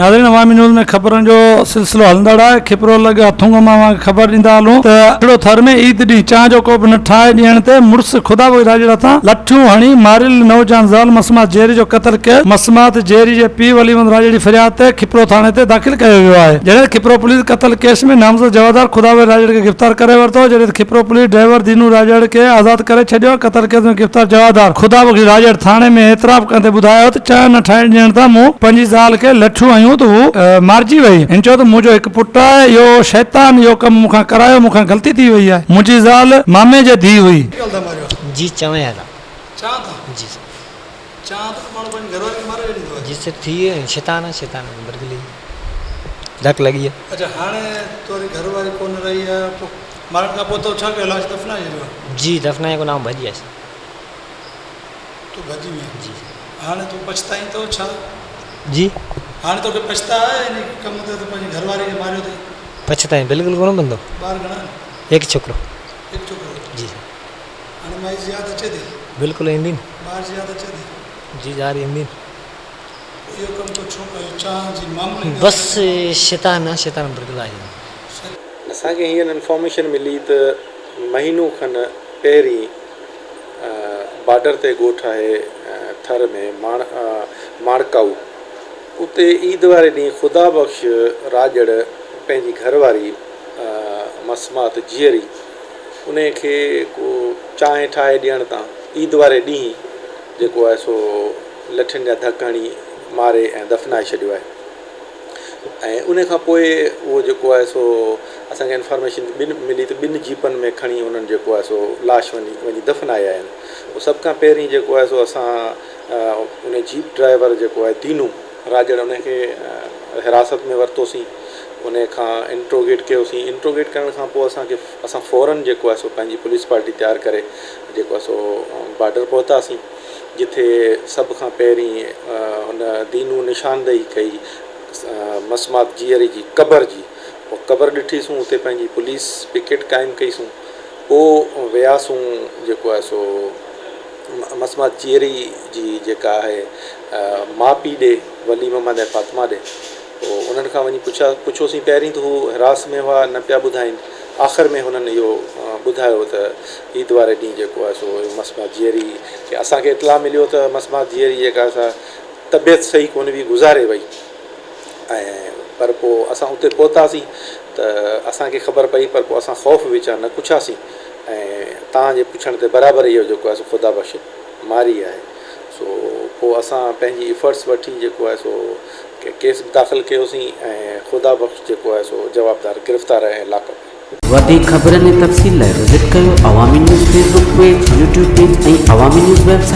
ناظرين عوامي نيوز ۾ خبرن جو سلسلو هلندڙ آهي کپرو لڳ هٿونگ مان اوهان کي خبر ڏيندا هلون ته کهڙو ٿر ۾ عيد ڏينهن چانهه جو ڪوپ نه ٺاهي ڏيڻ تي مڙس خدا بخش راڄڙ هٿان لٺيون هڻي ماريل نوجوان زال مسمات جيري جو قتل ڪيس مسمات جيري جي پيء ولي محمد راڄڙ جي فرياد تي کپرو ٿاڻي تي داخل ڪيو ويو آهي جڏهن ته کپرو پوليس قتل ڪيس ۾ نامزد جوابدار خدا بخش راڄڙ کي گرفتار ڪري ورتو جڏهن ته کپرو پوليس ڊرائيور دينو راڄڙ کي آزاد ڪري ڇڏيو قتل ڪيس ۾ گرفتار جوابدار خدا بخش راڄڙ ٿاڻي ۾ اعتراف ڪندي ٻڌايو ته چانهه نه ٺاهڻ ڏيڻ تان مون پنهنجي زال کي لٺيون هنيون ته هوء مارجي وئي. هن چيو ته منهنجو هڪ پٽ آهي، اهو شيطان اهو ڪم مون کان ڪرايو، مون کان غلطي ٿي وئي آهي. منهنجي زال مامي جي ڌيء هئي. جي چانهه ٿا. جي سر. جي سر ٿي شيطان آ شيطان برگلي ڌڪ لڳي آ. جي دفنائي ڪونه آئون ڀڄي آيس. تون ڀڄي وئين. جي. هاڻي تون پڇتائين ٿو ڇا؟ جي. هاڻي توکي پڇتاء آهي انهي ڪم تي ته پنهنجي گهر واري کي ماريو اٿئي؟ پڇتائين بلڪل ڪونه بندو. ٻار گهڻا آهن؟ هڪ ڇوڪرو. هڪ ڇوڪرو. جي. هاڻي مائي جي ياد اچي ٿي؟ بلڪل ايندي نه. ٻار جي ياد اچي ٿي؟ جي ظاهر ايندي نه. پوء اهو ڪم تو ڇو ڪيو؟ چانهه جي معمولي ڳالهه بس شيطان آ شيطان برگلا آهي. اسان کي هينئر انفارميشن ملي ته مهينو کن پهرين بارڊر تي ڳوٺ آهي ٿر ۾ ماڻڪائو اتي عيد واري ڏينهن خدا بخش راڄڙ پنهنجي گهر واري مسمات جيئري انهي کي ڪو چانهه ٺاهي ڏيڻ تان عيد واري ڏينهن جيڪو آهي سو لٺين جا ڌڪ هڻي ماري ۽ دفنائي ڇڏيو آهي. ۽ ان کان پوء اهو جيڪو آهي سو اسان کي انفارميشن ٻن ملي ته ٻن جيپن ۾ کڻي انهن جيڪو آهي سو لاش وڃي وڃي دفنائي آيا آهن پوء سڀ کان پهرين جيڪو آهي سو اسان ان جيپ ڊرائيور جيڪو آهي دينو راڄڙ ان کي حراست ۾ ورتوسين ان کان انٽروگيٽ ڪيوسين انٽروگيٽ ڪرڻ کان پوء اسان کي اسان فورن جيڪو آهي سو پنهنجي پوليس پارٽي تيار ڪري جيڪو آهي سو بارڊر پهتاسين جتي سڀ کان پهرين هن دينو نشاندهي ڪئي مسمات جيئري جي قبر جي. پوء قبر ڏٺيسون، اتي پنهنجي پوليس پڪيٽ قائم ڪئيسون. پوء وياسون جيڪو آهي سو مسمات جيئري جي جيڪا آهي ماء پيء ڏي، ولي محمد ۽ فاطمه ڏي. پوء انهن کان وڃي پڇا پڇيوسين پهرين ته هو حراس ۾ هئا نه پيا ٻڌائين آخر ۾ هنن اهو ٻڌايو ته عيد واري ڏينهن جيڪو آهي سو مسمات جيئري کي اسان کي اطلاع مليو ته مسمات جيئري جيڪا سا طبيعت صحيح ڪونه هئي گذاري وئي ۽ پر پوء اسان اتي پهتاسين ته اسان کي خبر پئي پر پوء اسان خوف وچان نه ڪڇاسين ۽ توهان جي پڇڻ تي برابر اهو جيڪو آهي سو خدا بخش ماري آهي سو پوء اسان پنهنجي ايفرٽس وٺي جيڪو آهي سو ڪيس به داخل ڪيوسين ۽ خدا بخش جيڪو آهي سو جوابدار گرفتار ۽ لاڪ اپ آهي. وڌيڪ خبرن ۽ تفصيل لاء وزٽ ڪيو Awami news Facebook page, YouTube page ۽ Awami news website.